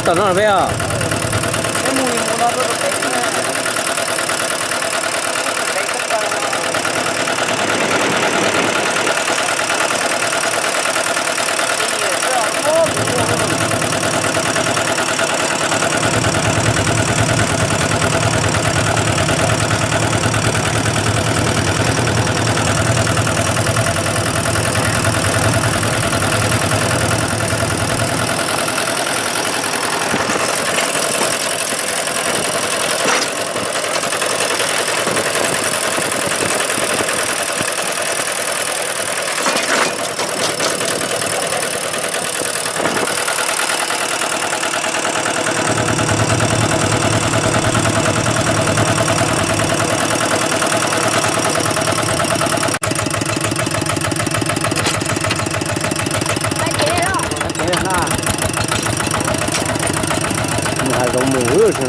Tom no peb os. Mus hav zoov mus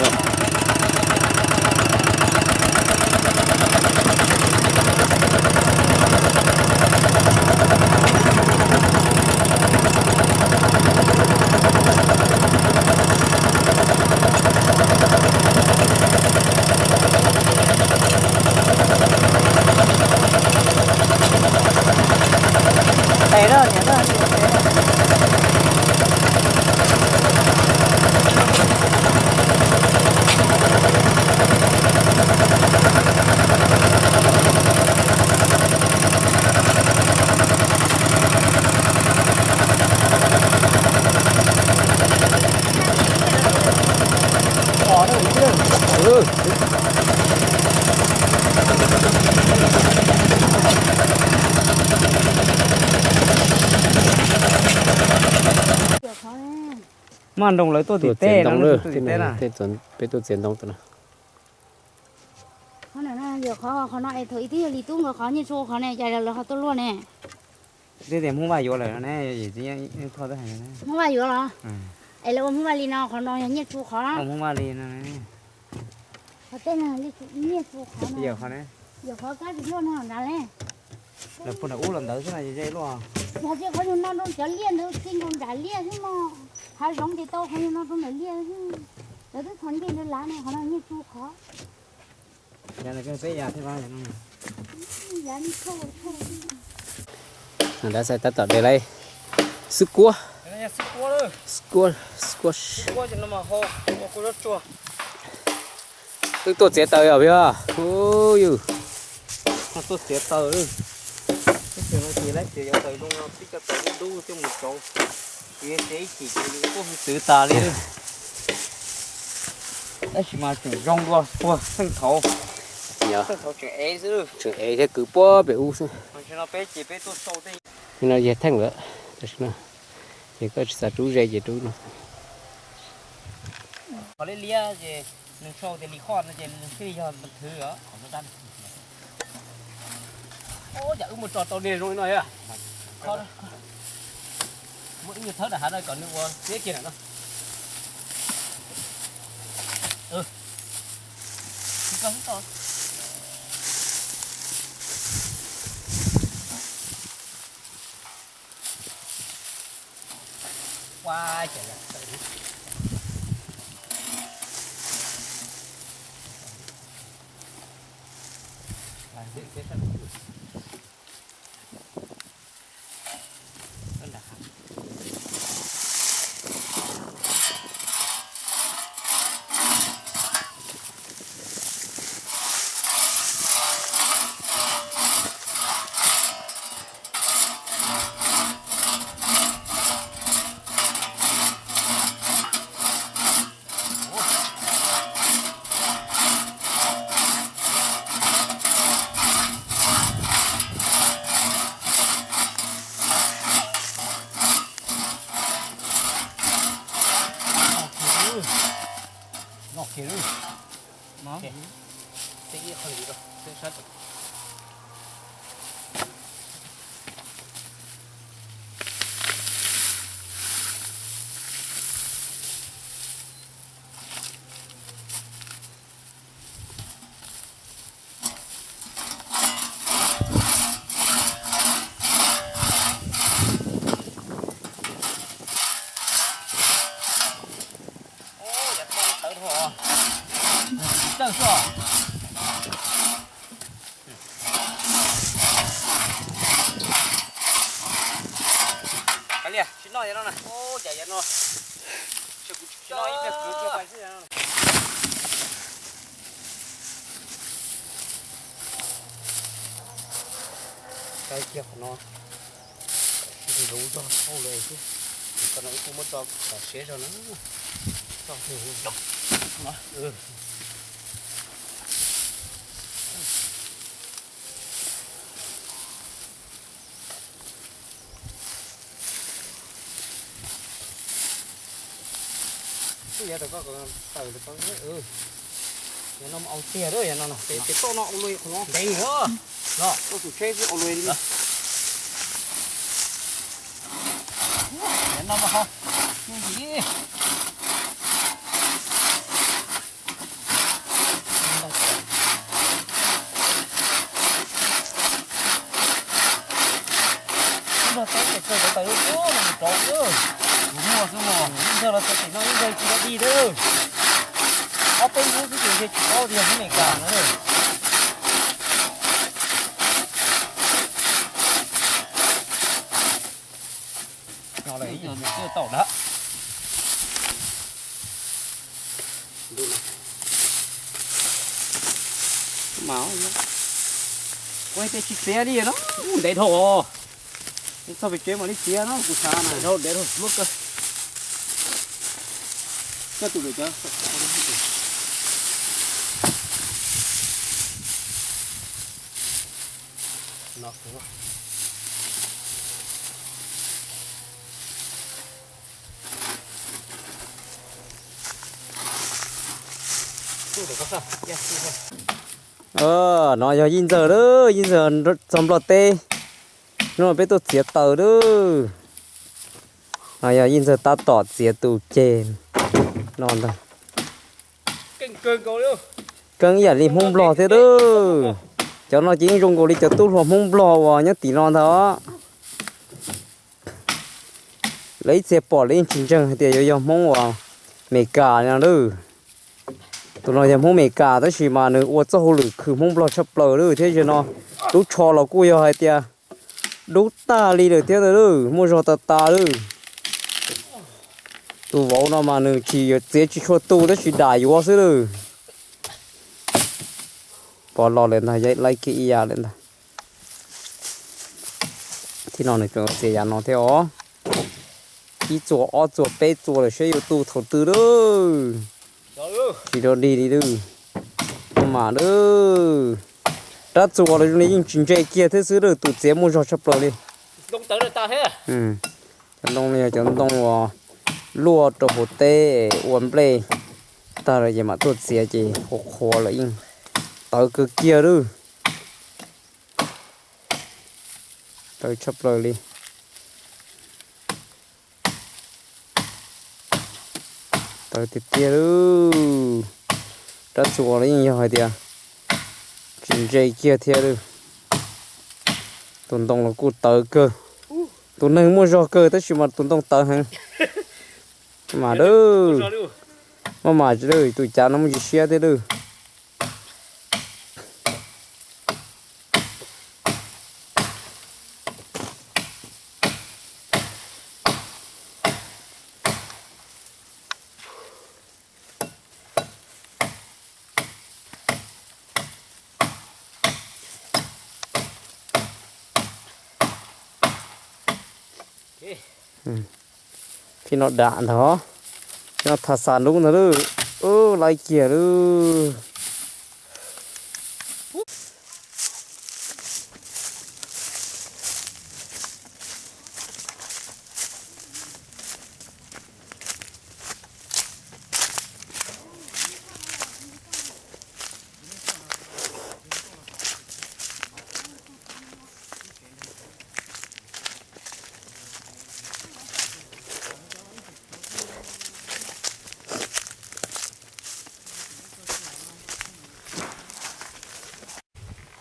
no. Maj nroos lawv tuaj tim tej no, tuaj tim tej na. Peb tuaj txiav ntoo tam no. Qhov no es thaum ib tug yog li tub nkawd qhov nyiaj tsu qhov ne, cas lawv ho tuaj luaj ne? Twb tias Hmoob Vaj yuav lawm no ne, Hmoob Vaj yuav los? Es lawv ua Hmoob Vaj li no, qhov no yog nyiaj tsu qhov. Hmoob Vaj li no. Qhov tej no nyiaj tsu qhov no. Yog qhov kab tsis luaj no nrad le. Lawv pug nram ub los ntawd xwb na, ze luaj. Yog tias qhov yus no rau cov liaj ntawd txij nkaus nram liaj xwb no. Hav zoov ces tau qhov yus no rau nram liaj xwb. Lawv twb txhoov ncej ntawd lav no, qhov no nyiaj tsu qhov. Tab tom de lawm xwb kuab. Squash. Wb tuaj txiav taws os peb. Yus tuaj txiav taws. Ib txhia no ces lawv txiav cov taws zoo no, tib co taws dub dub thiaj mus tsauv. Txiav txiav ib chim ces yus tuaj hu twv tas li. Tab sis mas tseem zoo dua puag theej thaud. Theej thaud tseem ev xwb. Tseem ev thiab kwv puag pem ub xwb. Tam sim no peb ces peb tuaj sau tej. Nim no yog theej lawm, tam sim no ces koj tsis xav rub ze ces rub no. Qhov liab liab ces nws sau tias li qhoj no ces nws thiaj li yog thwv os. Ua cas wb muaj tso tau niag zoo li no yom. Muab ib nyuag thawb nram hav no kom nws ua txiab kiag nram no. Tawj xwb. Kav liam, tsis noj yav no na. Ua cas yav no, tsis noj ib pliag kwv kiag pais xwb. Kav kiag qhov no. Ntxuv zog dhau lawm xwb. Qhov no wb kuj muab tso kom siav zog na. Tso, Yav tau koj tawm tau, yav no au tiag lawm, yav no no. Ces toj no ua luaj qhov no ntev os. No, koj tus tsheb xwb ua luaj li. Yav no mas ho, Nrog teb ces kawg cov taws lub no mus rau, kuv muaj xwb mog, ib nrog los txog tim no ib nrog tsis tau dig lawm. Ob peb hnub xwb ces ntshe tsis paub tias hmoob Amelikas no. No lawm ib yam nws twb tau dab. Mas ua tej tsis txiav li no, ntev dhau os. Txog pem tsev mam li txiav no kuv xav na. Ntev dhau, ntev dhau, muab kawg. Koj tus lawm cov. No yog Yij Ntxawg lawm, Yij Ntxawg txog Nplog teb. Hnub no peb tuaj txiav taws lawm. No yog Yij Ntxawg tab tom txiav tus ceg no ntag. Keeb ib yam li Hmoob Nplog thiab lawm. Cov no ces yeej zoo nkaus li cov tub hluas Hmoob Nplog uas nyob tim no ntag os. Lawv ib txhia pom lawv yeej tsis ntseeg hais tias yuav yog Hmoob uas Amelikas no lawm. Tus no yog Hmoob Amelikas tab sis mas nws ua txoj hauj lwm khwv Hmoob Nplog tshaj plaws lawm thiab. Zaum no lub tsho los kuj yog hais tias dub tag li lawm thiab ntag lawm, muaj zog tas tas lawm. Tus vauv no mas nws tsis yuav txiav tsis tshua tu tab sis dam yuav xwb lawm. Pov los lawm ntag, laib kiag ib yav lawm ntag. Thiab no nws tseem txiav yav no thiab os. Ib txuas ob txuas peb txuas lawm seb yuav tu thaum twg lawm. Tsis rau dig li lawm. Mas lawm. Rab txuas los zoo li yeej tsis ntse kiag thiab xwb lawm, tus txiav muaj zog tshaj plaws li. Cov ntoo no yog cov ntoo uas luaj rau hauv teb ua nplej tag lawm ces mam tuaj txiav ces qhuav qhuav lawm yeej tawv kawg kiag lawm. Tawv tshaj plaws li. Tawv tiag tiag lawm. Rab txuas los yeej yog hais tias tsis ntse kiag thiab lawm. Tus ntoo los kuj tawv kawg. Tus neeg muaj zog kawg tab sis mas tus ntoo tawv heev. Mas lawm. Maj mam tsis lawm, tus cav no muaj tsis siab thiab lawm. Phim no dam ntag, phim no tham xav nrub ntag lawm. Laib kiag lawm.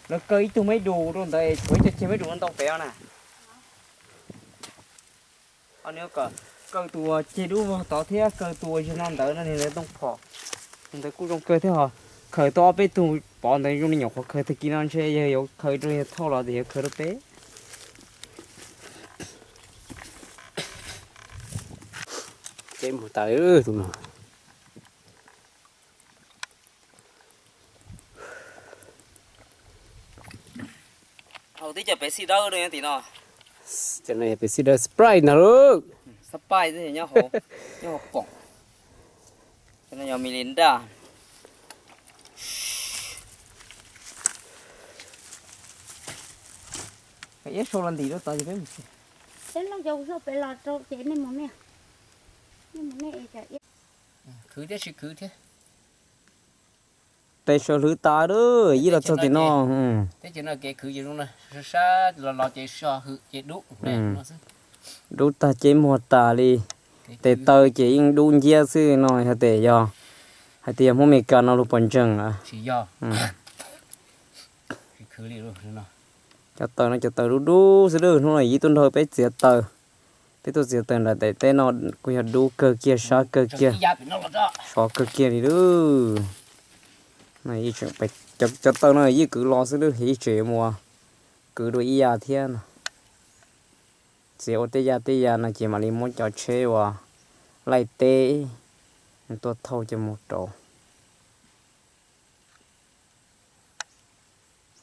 Lawv kaw ib tug maib dum rau ntawd, tshuav ib tug ceg maib dum no ntau pem os na. Kaw tus ceg dub vog tod thiab kaw tus uas zig no ntawd no nws ntoo phom. Ntawd kuj zoo kawg thiab ho, khaws tau ob peb tug pov ntawd zoo li nyuam qhuav khaws tag kis no ntshe yog yuav khaws rau yawg thauj los tias yuav khaws rau peb. Ces mus tas tus no. Hauv tib co pes xij dawb tim no. Cov no yog pes xij dawb Sprite ntag lauj. Sprite nyob hauv, nyob hauv poom. Cov no yog Mirinda. Iab sau los ntim rau tod ces peb mus. Peb los cov zoj pem los rau ces nej mus nej, nej mus nej es cov iab. Khwv thiab tsis khwv thiab. Peb sawv hlwv tas lawm, ib los txog tim no. Teb chaws no kev khwv ces zoo na, sab sab los los ces so hwm ces dub no xwb. Dub tag ces muag tas li. Tes taw ces yeej dub nciab xwb no, yog tes yog hais tias yog Hmoob Amelikas no luag puas ntseeg lawm. Cov taws no cov taws dub dub xwb lawm. Hnub no yim tuaj nrog peb txiav taws. Peb tuaj txiav taws nram daim teb no kuj yog dub kawg kiag, sab kawg kiag, sov kawg kiag li lawm. Cov taws no yeej kwv los xwb lawm, yeej tseem yuav mus kwv dua ib yam thiab no. Txiav ua tej yam tej yam no ces mam li muab cov tsheb uas laij teb tuaj thauj coj mus rau.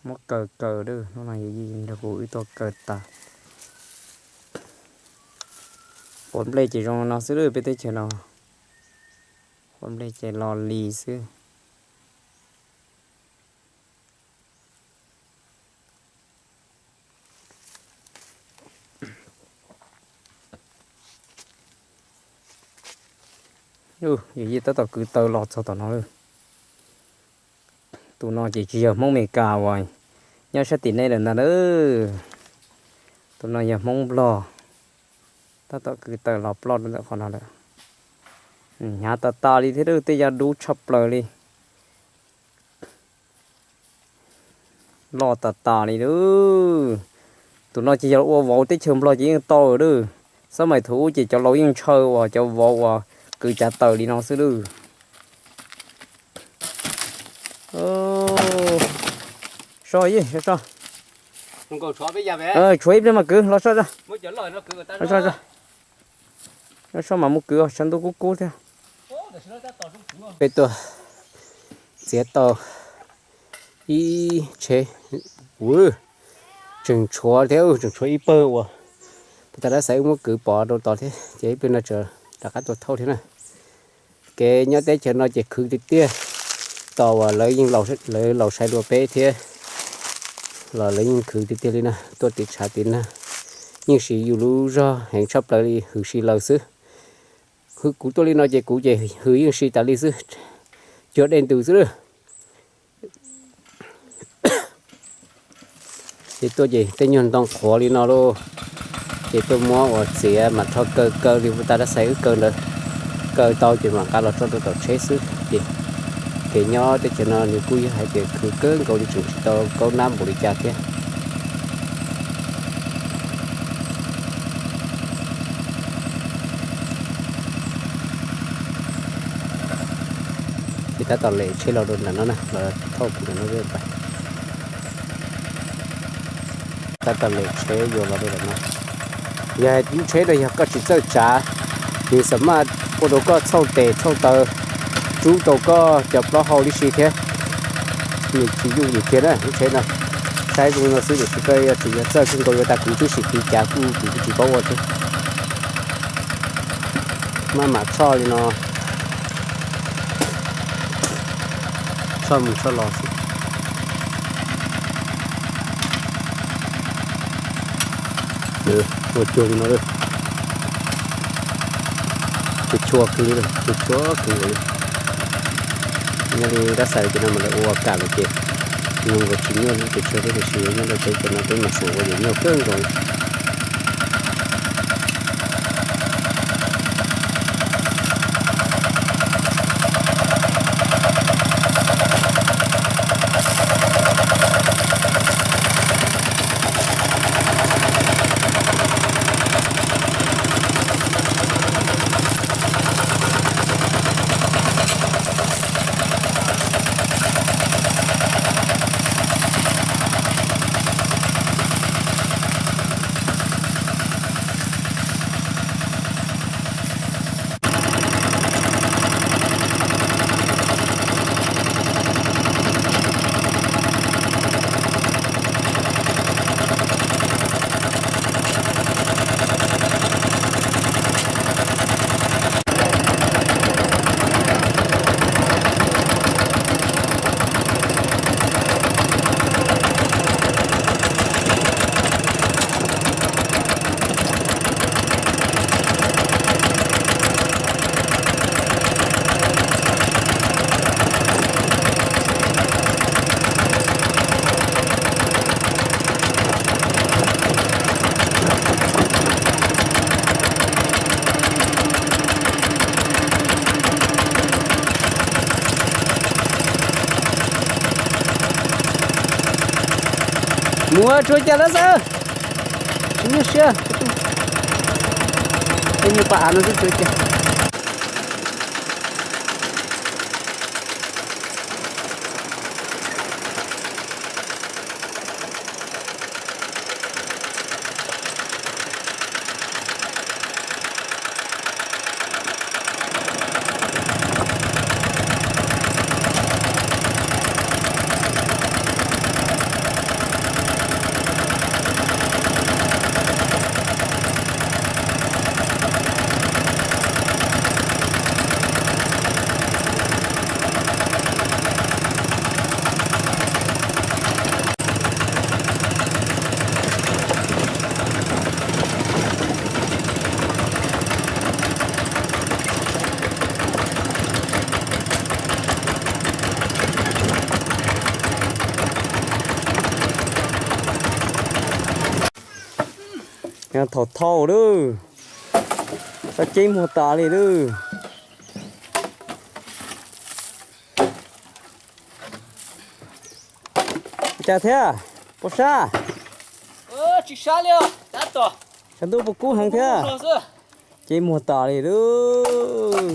Muab kaw kaw, hnub no yog nrog kuv wb tuaj kaw tas. Quav nplej ces zoo no xwb lawm peb teb chaws no. Quav nplej ces los li xwb. Yog yeej tab tom kwv taw los txog tom no lawm. Tus no ces tsis yog Hmoob Amelikas uas nyob sab tim nej lawm ntag lauj. Tus no yog Hmoob Nplog, tab tom kwv taw los ploj rau ntawm qhov no lawm. Hnyav tas tas li thiab, tej yam dub tshaj plaws li. Loj tas tas li lawm. Tus no ces yog ua vauv teb chaws Nplog ces yeej tau lawm. Xab mais thaum ub ces cov laus yeej ntshaw uas cov vauv uas kwv cav taws li no xwb lawm. So, so, tshuav ib pliag mas kwv los so. So mas mus kwv, tshav ntuj kub kub thiab. Peb tuaj txiav tau ib tsheb, tseem tshuav thiab, tseem tshuav ib pawg uas puag ta dab xaiv wb muab kwv pov rau tod thiab, ces ib pliag no tseem rov qab tuaj thauj thiab na. Kev nyob teb chaws no ces khwv tiag tiag, tos uas lawv yeej, lawv laus saib dua peb thiab los lawv yeej khwv tiag tiag li na, tuaj tiv tshav tiv nag, yeej siv yus lub zog heev tshaj plaws li hwm si lawv xwb. Hwm kuv tuaj li no ces kuv ces hwm yeej si tas li xwb, cuag dej ntws xwb lawm. Ces tuaj ces tej nyuag ntoo qhuav li no lauj, ces tuaj muab uas txiav mas rho kaw kaw li puag ta dab xaiv wb kaw ntawd, kaw tau ces mam nqa los tso rau tom tsheb xwb. Ces kev nyob teb chaws no nws kuj yog hais tias khwv kawg nkaus li, tseem tsis tau kaub nab npaum li cas thiab. Ces tab tom lem tsheb los rau nram no na, los thauj kiag ntawm no. Tab tom lem tsheb yuav los rau nram no. Yog lub tsheb no yog koj tsis txawj tsav, nws xam maj ua rau koj txhauj tes txhauj taw, rub tau koj cov plaub hau tib si thiab. Nws tsis yooj yim kiag na lub tsheb no. Saib zoo no xwb tiam sis koj yuav tsum yog txawj kawg nkaus yuav tas kuv twb sim tiv cav kuj kuv tsis paub ua thiab. Maj mam tshoj li no, tshoj mus tshoj los xwb. Ua cuag li no, chua chua kawg li, chua chua kawg li. Nyob li dab xaiv ces no mas lawv ua kam lawm ces zoo nkaus tsis nyuaj li pes tsawg thiab, tiam sis nyob rau teb chaws no peb mas xeem ua ces nyuaj kawg nkaus li. Mus tsuav cas lawm xwb. Tsis nyuaj siab. Tej nyuag paj av no xwb tsuav cas. Thaum thauj lawm, sab ceb muag tas li lawm. Cas thiab, puas sab? Sab ntuj puas kub heev thiab? Ceb muag tas li lawm.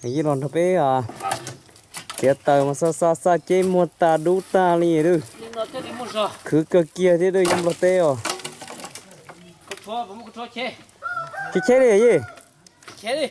Yeej los nrog peb txiav taws mas xa xa xa ceb muag tas dub tag li lawm. Khwv kawg kiag thiab lawm, yeej nplog teb os. Cheb cheb li yej.